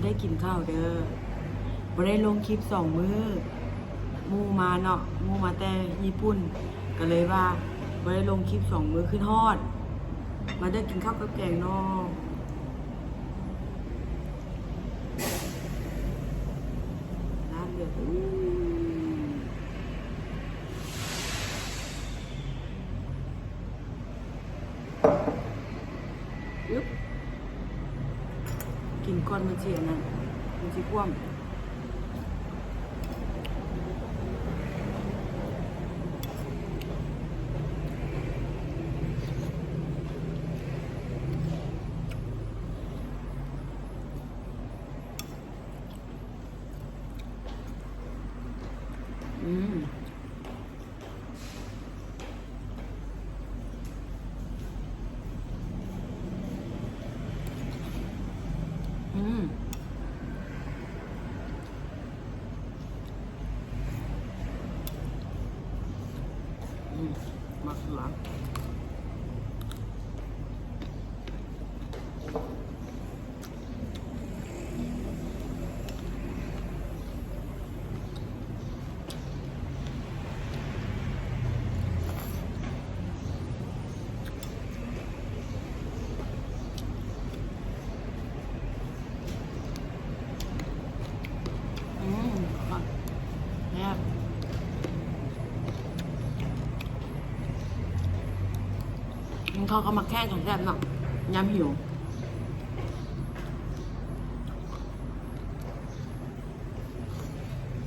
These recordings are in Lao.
ໄດ້ກິນເຂົ້າເດີ ບໍ່ໄດ້ລົງຄລິບສອງມື້ ໝູ່ມາເນາະ ໝູ່ມາແຕ່ຍີ່ປຸ່ນ ກະເລີຍວ່າບໍ່ໄດ້ລົງຄລິບສອງມື້ ຄຶດຮອດ ມາເດີ ກິນເຂົ້າກັບແກງເນາະ ນ້ຳເດືອດ ອືມ. ອຶບ ກິນກ່ອນມັນຊິອັນນັ້ນ ມັນຊິຂວ້ຳ ອືມ. ອືມ ອືມ ໝາກເຂືອ. ອືມ ແຊບ ກິນເຂົ້າກັບໝາກແຂ້ງກະແຊບເນາະ ຍາມຫິວ.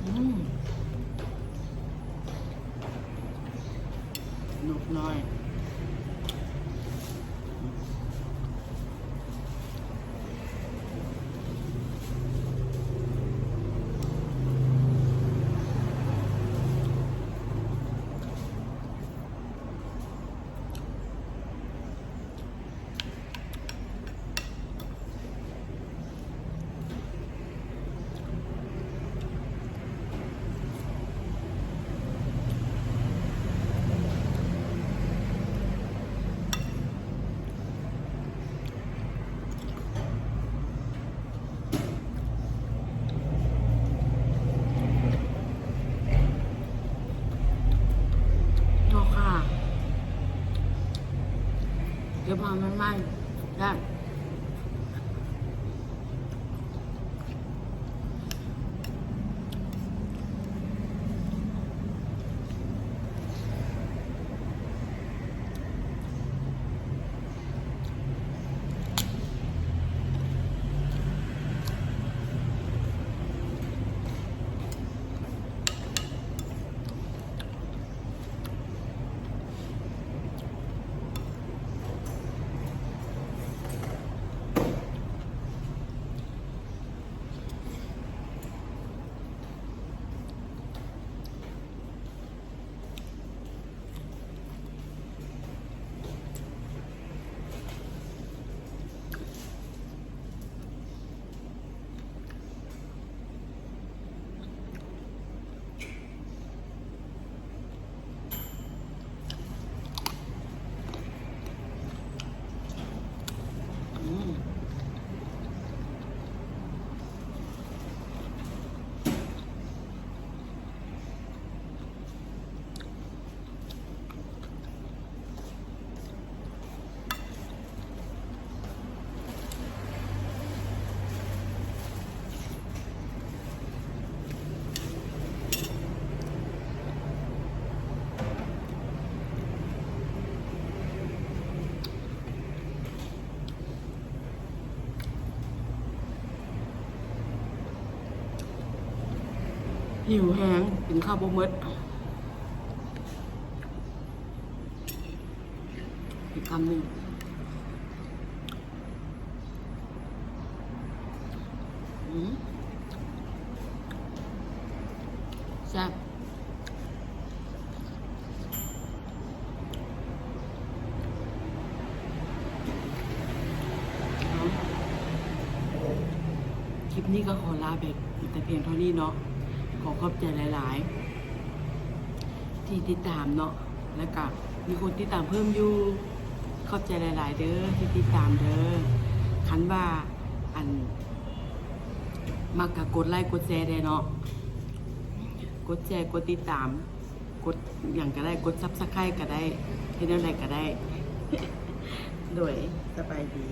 ອືມ ນົກນ້ອຍ. ເນາະຄ່ະ ເກັບຫອມໃໝ່ໆ ແຊບ. ອືມ. ຫິວແຮງ ກິນເຂົ້າບໍ່ໝົດ ອີກຄຳໜຶ່ງ. ອືມ ແຊບ. ຄລິບນີ້ກະຂໍລາໄປແຕ່ພຽງເທົ່ານີ້ເນາະ ຂໍຂອບໃຈຫຼາຍໆ ທີ່ຕິດຕາມເນາະ ແລະກະມີຄົນຕິດຕາມເພີ່ມຢູ່ ຂອບໃຈຫຼາຍໆເດີທີ່ຕິດຕາມເດີ ຄັນວ່າ ອັນ ມັກກະກົດໄລ້ກົດແຊແດ່ເນາະ ກົດແຊ ກົດຕິດຕາມ ກົດຫຍັງກະໄດ້ ກົດ Subscribe ກະໄດ້ ເຮັດແນວໃດກະໄດ້ ໂດຍ ສະບາຍດີ.